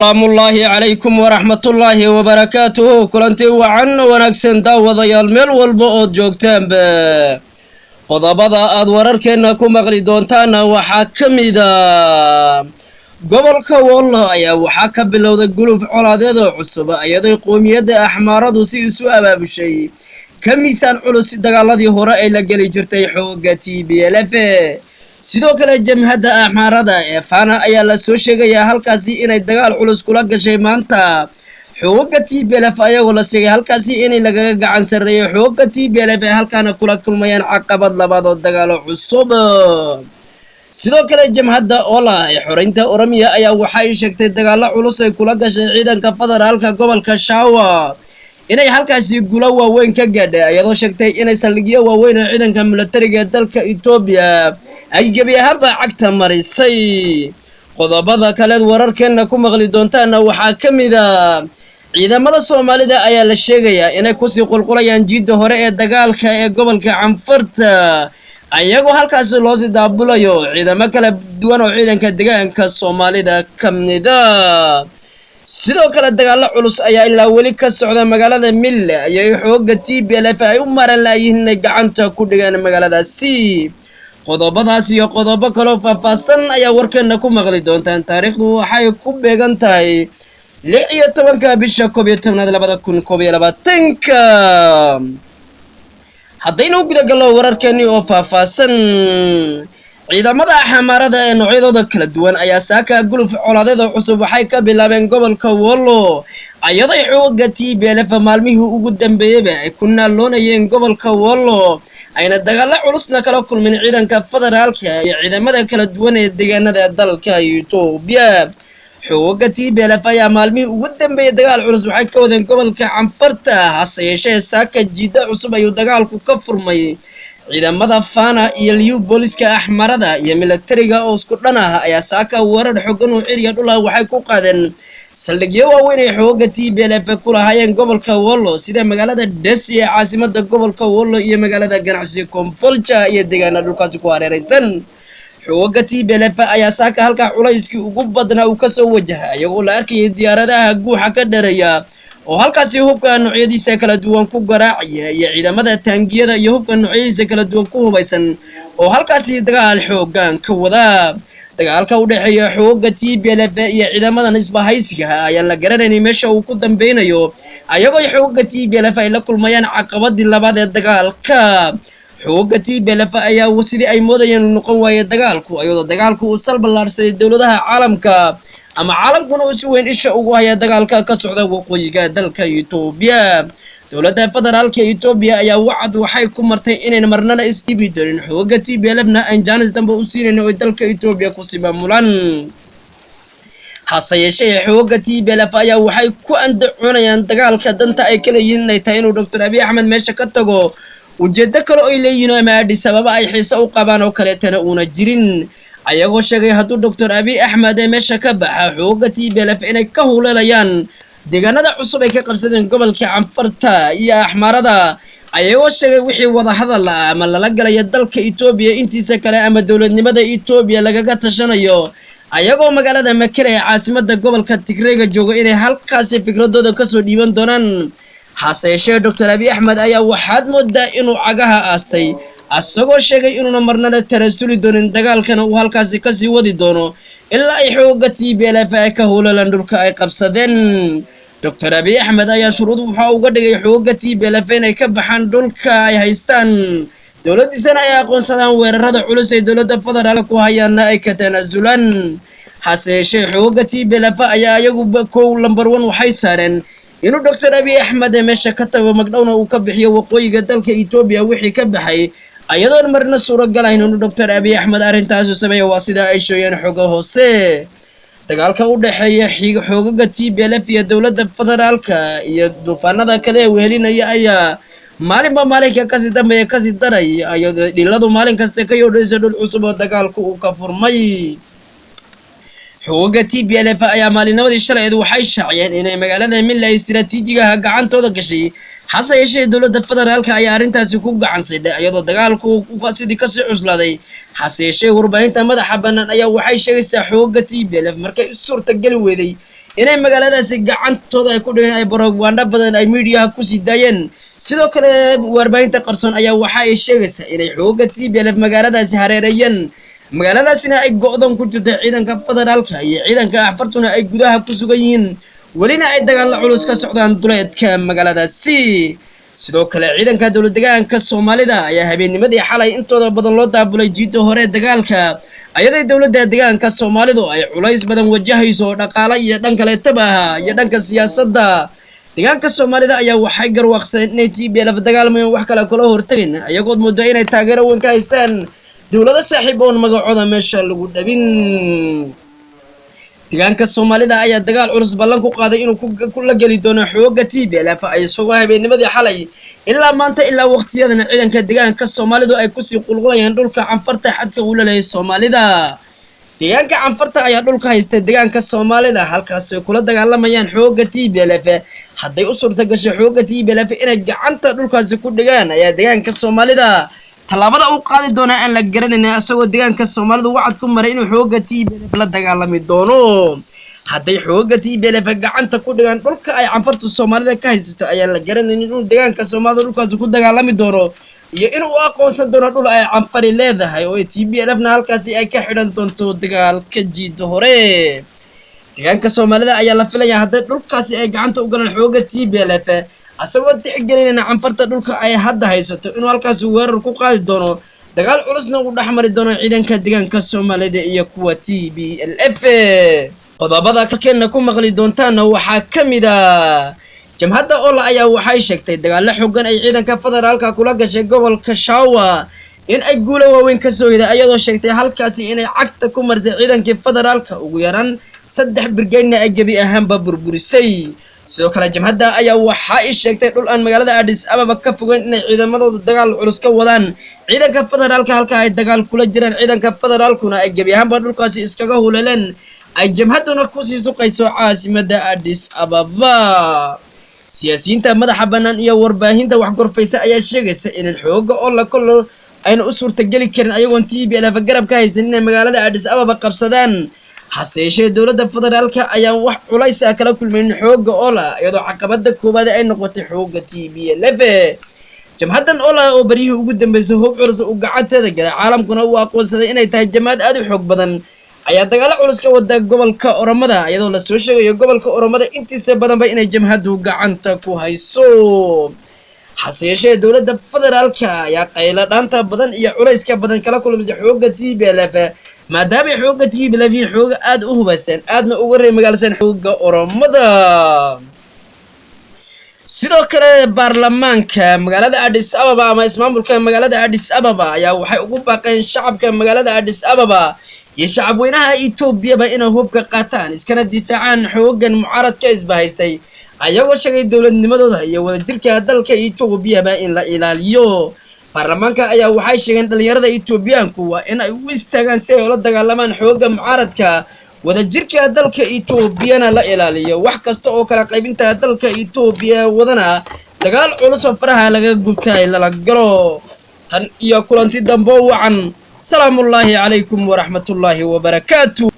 Salaamullaahi calaykum waraxmatullaahi wabarakaatuhu. Kulanti wacan wanaagsan, daawadayaal, meel walba ood joogtaanba. Qodobada aad wararkeenna ku maqli doontaanna waxaa ka mida: gobolka Wollo ayaa waxaa ka bilowday guluf colaadeed oo cusub, iyadoo qoomiyadda Axmaaradu si isu abaabushay ka miisaan culus dagaaladii hore ay la geli jirtay xooga TPLF. Sidoo kale, jamhadda Axmaarada ee Fana ayaa la soo sheegayaa halkaasi inay dagaal culus kula gashay maanta xooga TPLF, ayagoo la sheegay halkaasi inay lagaga gacan sarreeyay xooga TPLF ay halkaana kula kulmayaan caqabad labaad oo dagaalo cusub. Sidoo kale, jamhadda OLA ee xoreynta Oromiya ayaa waxay sheegtay dagaallo culus ay kula gashay ciidanka federaalka gobolka Shawa inay halkaasi guulo waaweyn ka gaadhay, iyadoo sheegtay inay saldhigyo waaweyn oo ciidanka milatariga ee dalka Etoobiya ay gebi ahaanba cagta marisay. Qodobada kaleed wararkeenna ku maqli doontaanna waxaa ka mid a: ciidamada Soomaalida ayaa la sheegayaa inay kusii qulqulayaan jiidda hore ee dagaalka ee gobolka Canfarta, ayagoo halkaasi loosii daabulayo ciidamo kala duwan oo ciidanka deegaanka Soomaalida ka mida. Sidoo kale, dagaallo culus ayaa ilaa weli ka socda magaalada Mille, ayay xooga TPLF ay u maran laayihiin inay gacanta ku dhigaan magaaladaasi. Qodobadaas iyo qodobo kaloo faahfaahsan ayaa warkeena ku maqli doontaan. Taariikhdu waxay ku beegan tahay 16-ka bisha 11aad 2021-ka. Haddaynu guda gallo wararkeenii oo faahfaahsan, ciidamada Xamaarada ee noocyadooda kala duwan ayaa saaka guluf colaadeeda cusub waxay ka bilaabeen gobolka Wollo, ayaday xooga TPLF maalmihii ugu dambeeyeyba ay ku naaloonayeen gobolka Wollo, ayna dagaallo culusna kala kulmin ciidanka federaalka iyo ciidamada kala duwan ee deegaanada dalka Etoobiya. Xooga TPLF ayaa maalmihii ugu dambeeyey dagaal culus waxay ka wadeen gobolka Canfarta. Hase yeeshee, saaka jiida cusub ayuu dagaalku ka furmay. Ciidamada Fana iyo Liyu Booliska Axmarada iyo milatariga oo isku dhan ah ayaa saaka weerar xogan oo ciriya dhul ah waxay ku qaadeen saldhigyo waaweyn ay xooga TPLF ku lahaayeen gobolka Wollo, sida magaalada Desi ee caasimada gobolka Wollo iyo magaalada ganacsiga Kombolcha iyo deegaana dhulkaasi ku hareeraysan. Xooga TPLF ayaa saaka halkaa culayskii ugu badnaa uu kasoo wajahay, iyagoo la arkayay diyaaradaha guuxa ka dhereeya oo halkaasi hubka noocyadiisa kala duwan ku garaacaya, iyo ciidamada taangiyada iyo hubka noocyadiisa kala duwan ku hubaysan oo halkaasi dagaal xoogan ka wada. Dagaalka u dhexeeya xooga TPLF iyo ciidamadan isbahaysiga ayaan la garanaynay meesha uu ku dambeynayo, ayagoo xooga TPLF ay la kulmayaan caqabadii labaad ee dagaalka. Xooga TPLF ayaa sidii ay moodayeen noqon waaye dagaalku, iyadoo dagaalku uu sal ballaarsaday dowladaha caalamka ama caalamkuna uu si weyn isha ugu haya dagaalka ka socda waqooyiga dalka Etoobiya. Dowladda federaalka Etoobiya ayaa wacad waxay ku martay inayn marnana isdhibi doonin, xooga TPLF-na aan jaanis dambe u siinayn oo dalka Etoobiya kusii maamulaan. Hase yeeshee, xooga TPLF ayaa waxay ku andacoonayaan dagaalka danta ay ka leeyihiin inay tahay inuu Doctor Abiy Axmed meesha ka tago. Ujeedo kale oo ay leeyihiin ama Addis Ababa ay xiise u qabaan oo kaleetana uuna jirin, ayagoo sheegay hadduu Doctor Abiy Axmed ee meesha ka baxa, xooga TPLF inay ka huleelayaan deegaanada cusub ay ka qabsadeen gobolka Canfarta iyo Axmaarada, ayagoo sheegay wixii wadahadal ah ama lala galayo dalka Etoobiya intiisa kale ama dowladnimada Etoobiya lagaga tashanayo, ayagoo magaalada Makele ee caasimada gobolka Tigreega joogo, inay halkaasi fikradooda kasoo dhiiban doonaan. Hase yeeshee, Doctor Abiy Axmed ayaa waxaad moodaa inuu cagaha aastay, asagoo sheegay inuuna marnana tarasuli doonin, dagaalkana uu halkaasi kasii wadi doono ilaa ay xooga TPLF ay ka howlalaan dhulka ay qabsadeen. Doctor Abiy Axmed ayaa shuruud wuxuu uga dhigay xooga TPLF inay ka baxaan dhulka ay haystaan, dowladdiisana ay aqoonsadaan, weerarada culus ay dowladda federaalka ku hayaanna ay ka tanaasulaan. Hase yeeshee, xooga TPLF ayaa iyagu kow number one waxay saareen inuu Doctor Abiy Axmed ee meesha ka tago, magdhowna uu ka bixiyo waqooyiga dalka Etoobiya wixii ka baxay, ayadoon marna suuragalayn inuu Doctor Abiy Axmed arrintaasu sameeya, waa sida ay sheegeen xogo hoose. Dagaalka u dhexeeya xoogaga TPLF iyo dowladda federaalka iyo duufaanada kale ee wehelinaya ayaa maalinba maalinka kasii dambeeya kasii daray, iyadoo dhiladu maalin kasta ka yoodhaysa dhul cusub oo dagaalku uu ka furmay. Xoogaga TPLF ayaa maalinimadii shalayed waxay shaaciyeen inay magaalada Milla istiraatiijigaha gacantooda gashay. Hase yeeshee, dowladda federaalka ayaa arrintaasi ku gacan siidhay, iyadoo dagaalku sidii kasii cuslaaday. Hase yeeshee, warbaahinta madaxa bannaan ayaa waxay sheegaysaa xooga TPLF markay u suurtageli weeday Inay magaaladaasi gacantooda ay ku dhigeen, ay barogwaandho badan ay miidiyaha kusii daayeen. Sidoo kale warbaahinta qarsoon ayaa waxa ay sheegaysaa inay xooga TPLF magaaladaasi hareereeyeen, magaaladaasina ay go'doon ku jirto, ciidanka federaalka iyo ciidanka Axfartuna ay gudaha ku sugan yihiin, welina ay dagaalla culus ka socdaan duleedka magaaladaasi. Sidoo kale ciidanka dowlad deegaanka Soomaalida ayaa habeennimadii xalay intooda badan loo daabulay jiidda hore dagaalka, ayaday dowladda deegaanka Soomaalidu ay culays badan wajahayso oo dhaqaale iyo dhan kaleetaba ah iyo dhanka siyaasadda. Deegaanka Soomaalida ayaa waxay garwaaqsadeen inay TPLF dagaalmayaan, wax kale kala hortagin, iyagood moodo inay taageero weyn ka haystaan dowlado saaxiib oon magacooda meesha lagu dhabin. Deegaanka Soomaalida ayaa dagaal culus ballan ku qaaday inuu kula geli doono xooga TPLF, isagoo habeennimadii xalay ilaa maanta, ilaa waqtiyadana ciidanka deegaanka Soomaalidu ay kusii qulqulayaan dhulka Canfarta xadka uu la leeyahay Soomaalida. Deegaanka Canfarta ayaa dhulka haysta deegaanka Soomaalida, halkaas ay kula dagaalamayaan xooga TPLF. Hadday u suurta gasho xooga TPLF inay gacanta dhulkaasi ku dhigaan, ayaa deegaanka Soomaalida tallaabada u qaadi doonaa aan la garanayn, isagoo deegaanka Soomaalidu wacad ku maray inuu xooga TPLF la dagaalami doono. Hadday xooga TPLF gacanta ku dhigaan dhulka ay Canfartu Soomaalida ka haysato, ayaan la garanayn inuu deegaanka Soomaalida dhulkaasi ku dagaalami doono iyo inuu aqoonsan doono dhul ay Canfari leedahay oo TPLF na halkaasi ay ka xidhan doonto dagaalka jiida hore. Deegaanka Soomaalida ayaa la filaya hadday dhulkaasi ay gacanta u galaan xooga TPLF, asagoo tixgelinayna Canfarta dhulka ay hadda haysato, inuu halkaasi weerar ku qaadi doono, dagaal culusna uu dhex mari doono ciidanka deegaanka Soomaalida iyo kuwa TPLF. Qodobada kalkeena ku maqli doontaana waxaa ka mid a jamhadda OLA ayaa waxay sheegtay dagaallo xooggan ay ciidanka federaalka kula gashay gobolka Shawa in ay guulo waaweyn ka soo hiday, ayadoo sheegtay halkaasi inay cagta ku marisay ciidankii federaalka, ugu yaraan 3 birgeydna ay gebi ahaanba burburisay. Sidoo kale jamhadda ayaa waxa ay sheegtay dhul aan magaalada Addis Ababa ka fogeyn inay ciidamadooda dagaal culus ka wadaan ciidanka federaalka, halka ay dagaal kula jiraan ciidanka federaalkuna ay gebi ahaanba dhulkaasi iskaga huleeleen, ay jamhadduna kusii suqayso caasimadda Addis Ababa. Siyaasiyiinta madaxa bannaan iyo warbaahinta wax gorfaysa ayaa sheegaysa inan xooga oo la kolo ayna u suurtageli karin ayagoon TPLF garab ka haysan inay magaalada Addis Ababa qabsadaan. Hase yeeshee dowladda federaalka ayaan wax culays ah kala kulmaynin xooga OLA, iyadoo caqabada koowaad ay noqotay xooga TPLF. Jamhaddan OLA oo baryihii ugu dambeysay hub culus uu gacanteeda galay, caalamkuna uu aqoonsaday inay tahay jamaad aada u xoog badan, ayaa dagaalo culus ka wada gobolka Oromada, iyadoo lasoo sheegayo gobolka Oromada intiisa badanba inay jamhaddu gacanta ku hayso. Hase yeeshee dowladda federaalka ayaa qaylo dhaanta badan iyo culayska badan kala kulmaysa xooga TPLF, maadaamay xooga TPLF yihiin xooga aada u hubaysan, aadna uga reer magaalsan xooga Oromada. Sidoo kale baarlamaanka magaalada Addis Ababa ama ismaamulka magaalada Addis Ababa ayaa waxay ugu baaqeen shacabka magaalada Addis Ababa iyo shacabweynaha Etoobiyaba inay hubka qaataan, iskana difaacaan xoogan mucaaradka isbahaystay, ayagoo sheegay dowladnimadooda iyo wadajirka dalka Etoobiyaba in la ilaaliyo. Baarlamaanka ayaa waxay sheegeen dhalinyarada Etoobiyaanku waa in ay u istaagaan si ay ula dagaalamaan xooga mucaaradka, wadajirka dalka Etoobiyana la ilaaliyo, wax kasta oo kala qaybinta dalka Etoobiya wadana dagaal culus oo faraha laga gubtay lala galo. Tan iyo kulanti dambo wacan, salaamullaahi calaykum waraxmatullaahi wabarakaatu.